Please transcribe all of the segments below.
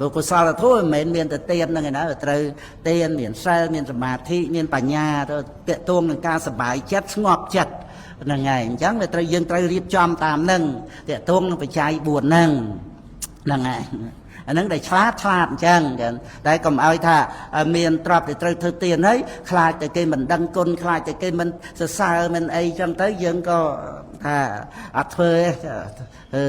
ព្រោះកុសលធម៌មិនមែនមានតែទានហ្នឹងឯណាត្រូវទានមានសិលមានសមាធិមានបញ្ញាទៅតេតួងនឹងការសบายចិត្តស្ងប់ចិត្តហ្នឹងហើយអញ្ចឹងវាត្រូវយើងត្រូវរៀបចំតាមហ្នឹងតេតួងនឹងបច្ច័យ4ហ្នឹងហ្នឹងហើយអាហ្នឹងដែលឆ្លាតឆ្លាតអញ្ចឹងតែកុំឲ្យថាមានទ្រព្យដែលត្រូវធ្វើទានហើយខ្លាចតែគេមិនដឹងគុណខ្លាចតែគេមិនសរសើរមិនអីចឹងទៅយើងក៏ថាអត់ធ្វើទេ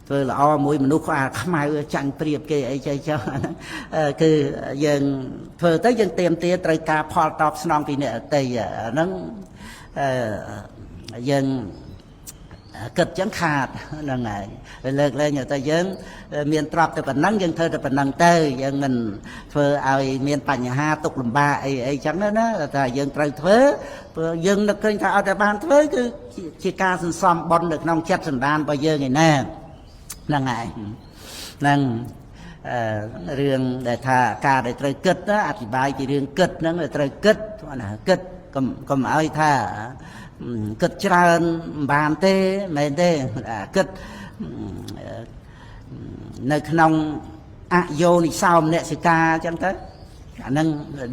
ធ្វើល្អមួយមនុស្សក្បាលខ្មៅចាញ់ព្រៀបគេអីចេះចុះគឺយើងធ្វើទៅយើងទៀមទាត្រូវការផលតបស្នងពីអ្នកអតីអាហ្នឹងយើងគិតចឹងខាតហ្នឹងហើយលើកលែងតែយើងមានទ្រព្យតែប៉ុណ្ណឹងយើងធ្វើតែប៉ុណ្ណឹងទៅយើងមិនធ្វើឲ្យមានបញ្ហាទុកលំបាកអីអីចឹងណាតែយើងត្រូវធ្វើព្រោះយើងនឹកឃើញថាអត់តែបានធ្វើគឺជាការសន្សំបុណ្យនៅក្នុងចិត្តសន្តានរបស់យើងឯណាហ្នឹងហើយហ្នឹងរឿងដែលថាការដែលត្រូវគិតអធិប្បាយពីរឿងគិតហ្នឹងត្រូវគិតណាគិតកុំឲ្យថាគិតច្រើនមិនបានទេមែនទេគិតនៅក្នុងអយោនិសោមនសិកាអញ្ចឹងទៅអាហ្នឹង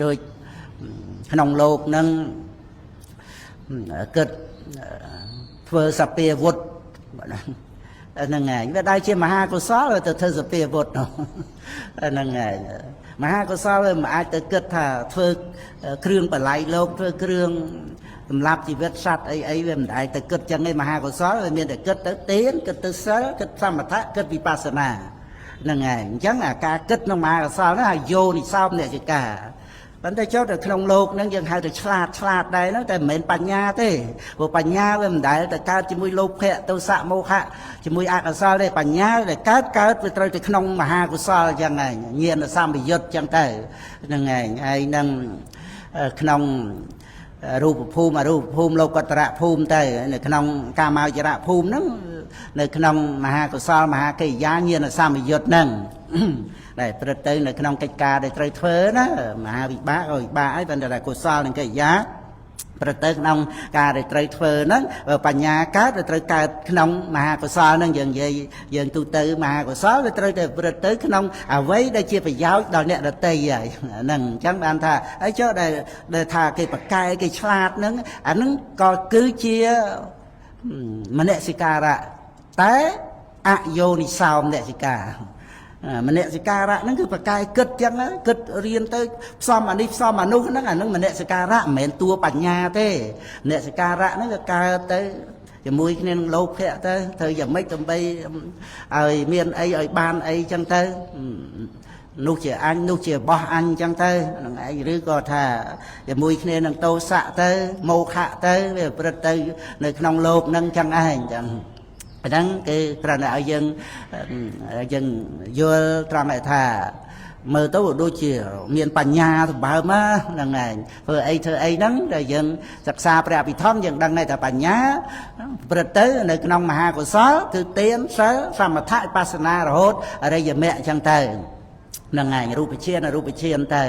ដូចក្នុងលោកហ្នឹងគិតធ្វើសពាវុធហ្នឹងហើយវាដែរជាមហាកុសលទៅធ្វើសពាវុធហ្នឹងហើយមហាកុសលវាមិនអាចទៅគិតថាធ្វើគ្រឿងបល័យលោកធ្វើគ្រឿងសម្រាប់ជីវិតសត្វអីអីវាមិនដែរទៅគិតចឹងឯងមហាកុសលវាមានតែគិតទៅទានគិតទៅសិលគិតសមថៈគិតវិបស្សនាហ្នឹងហើយអញ្ចឹងអាការគិតក្នុងមហាកុសលហ្នឹងយោនិសោមនសិកាប៉ុន្តែចុះទៅក្នុងលោកហ្នឹងយើងហៅទៅឆ្លាតឆ្លាតដែរហ្នឹងតែមិនមែនបញ្ញាទេព្រោះបញ្ញាវាមិនដែលទៅកើតជាមួយលោភៈទោសៈមោហៈជាមួយអកុសលទេបញ្ញាដែលកើតកើតវាត្រូវទៅក្នុងមហាកុសលអញ្ចឹងឯងញាណសម្បយុទ្ធអញ្ចឹងទៅហ្នឹងឯងហើយនឹងក្នុងរូបភូមិអរូបភូមិលោកតរៈភូមិទៅនៅក្នុងកាមាចរៈភូមិហ្នឹងនៅក្នុងមហាកុសលមហាកិរិយាញាណសម្បយុទ្ធហ្នឹងដែលព្រឹត្តទៅនៅក្នុងកិច្ចការដែលត្រូវធ្វើណាមហាវិបាកក៏វិបាកហើយប៉ុន្តែកុសលនិងកិរិយាប្រទៅក្នុងការដែលត្រូវធ្វើហ្នឹងបញ្ញាកើតវាត្រូវកើតក្នុងមហាកុសលហ្នឹងយើងនិយាយយើងទូទៅមហាកុសលវាត្រូវតែប្រទៅក្នុងអ្វីដែលជាប្រយោជន៍ដល់អ្នកដទៃហើយហ្នឹងអញ្ចឹងបានថាអីចុះដែលថាគេប្រកែគេឆ្លាតហ្នឹងអាហ្នឹងក៏គឺជាមនសិការៈតែអយោនិសោមនសិកាមនសិការៈហ្នឹងគឺប្រកែគិតចឹងគិតរៀនទៅផ្សំអានេះផ្សំអានោះហ្នឹងអាហ្នឹងមនសិការៈមិនមែនតួបញ្ញាទេមនសិការៈហ្នឹងក៏កើតទៅជាមួយគ្នានឹងលោភៈទៅធ្វើយ៉ាងម៉េចដើម្បីឲ្យមានអីឲ្យបានអីចឹងទៅនោះជាអញនោះជារបស់អញចឹងទៅហ្នឹងឯងឬក៏ថាជាមួយគ្នានឹងទោសៈទៅមោហៈទៅវាប្រព្រឹត្តទៅនៅក្នុងលោកហ្នឹងចឹងឯងចឹងហ្នឹងគឺគ្រាន់តែឲ្យយើងយើងយល់ត្រង់ថាមើលទៅដូចជាមានបញ្ញាសម្បើមហ្នឹងឯងធ្វើអីធ្វើអីហ្នឹងដែលយើងសិក្សាព្រះអភិធម្មយើងដឹងដែរថាបញ្ញាប្រព្រឹត្តទៅនៅក្នុងមហាកុសលគឺទានសិលសមថៈវិបស្សនារហូតអរិយមគ្គអញ្ចឹងទៅហ្នឹងឯងរូបឈានអរូបឈានទៅ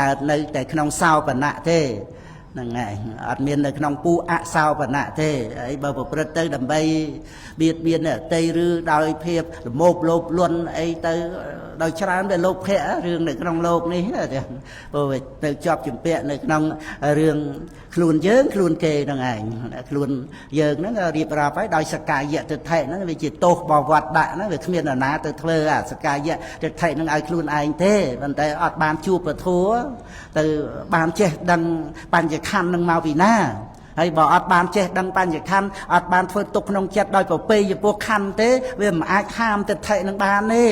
កើតនៅតែក្នុងសោបនៈទេហ្នឹងឯងអត់មាននៅក្នុងពូអសោបនៈទេហើយបើប្រព្រឹត្តទៅដើម្បីបៀតបៀនអតីឬដោយភាពលមោបលោភលន់អីទៅដោយច្រើនតែលោភៈរឿងនៅក្នុងលោកនេះព្រោះទៅជាប់ជំពាក់នៅក្នុងរឿងខ្លួនយើងខ្លួនគេហ្នឹងឯងខ្លួនយើងហ្នឹងរៀបរាប់ហើយដោយសកាយទិដ្ឋិហ្នឹងវាជាទោសបវត្តដាក់ហ្នឹងវាគ្មាននរណាទៅធ្វើអាសកាយទិដ្ឋិហ្នឹងឲ្យខ្លួនឯងទេប៉ុន្តែអត់បានជួបពធัวទៅបានចេះដឹងបញ្ញខណ្ឌនឹងមកពីណាហើយបើអត់បានចេះដឹងបញ្ញខណ្ឌអត់បានធ្វើទុកក្នុងចិត្តដោយប្រពៃចំពោះខណ្ឌទេវាមិនអាចហាមទិដ្ឋិនឹងបានទេ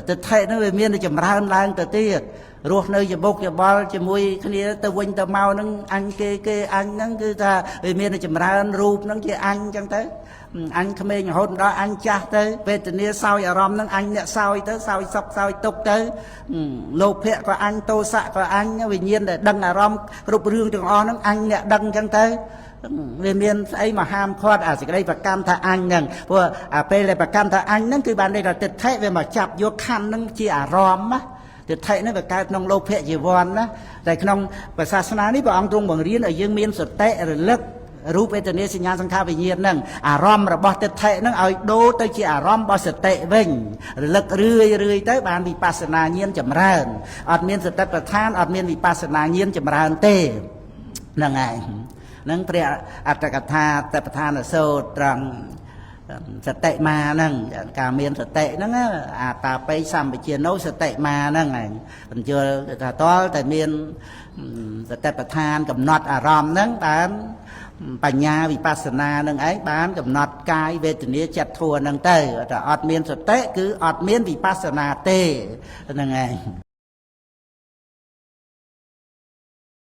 ទិដ្ឋិនឹងវាមានតែចម្រើនឡើងទៅទៀតរស់នៅច្បុកច្បល់ជាមួយគ្នាទៅវិញទៅមកនឹងអញគេគេអញហ្នឹងគឺថាវាមានតែចម្រើនរូបហ្នឹងជាអញអញ្ចឹងទៅអញក្មេងរហូតដល់អញចាស់ទៅវេទនាសោយអារម្មណ៍ហ្នឹងអញអ្នកសោយទៅសោយសុខសោយទុក្ខទៅលោភៈក៏អញទោសៈក៏អញវិញ្ញាណដែលដឹងអារម្មណ៍គ្រប់រឿងទាំងអស់ហ្នឹងអញអ្នកដឹងអញ្ចឹងទៅវាមានស្អីមកហាមឃាត់អាសេចក្តីប្រកម្មថាអញហ្នឹងព្រោះអាពេលដែលប្រកម្មថាអញហ្នឹងគឺបានន័យថាទិដ្ឋិវាមកចាប់យកខណ្ឌហ្នឹងជាអារម្មណ៍ណាទិដ្ឋិហ្នឹងវាកើតក្នុងលោភៈជីវ័នណាតែក្នុងសាសនានេះព្រះអង្គទ្រង់បង្រៀនឲ្យយើងមានសតិរលឹក រូបវេទនាសញ្ញាសង្ខារវិញ្ញាណហ្នឹងអារម្មណ៍របស់ទិដ្ឋិហ្នឹងឲ្យដូរទៅជាអារម្មណ៍របស់សតិវិញរលឹករឿយរឿយទៅបានវិបស្សនាញាណចម្រើនអត់មានសតិប្បដ្ឋានអត់មានវិបស្សនាញាណចម្រើនទេហ្នឹងឯងហ្នឹងព្រះអត្តកថាតបដ្ឋានសូត្រត្រង់សតិមាហ្នឹងការមានសតិហ្នឹងអាតាបិសម្បជានោសតិមាហ្នឹងឯងបញ្យល់ថាតលតែមានសតិប្បដ្ឋានកំណត់អារម្មណ៍ហ្នឹងបានបញ្ញាវិបស្សនានឹងឯងបានកំណត់កាយវេទនាចិត្តធัวហ្នឹងទៅតែអត់មានសតិគឺអត់មានវិបស្សនាទេហ្នឹងឯង។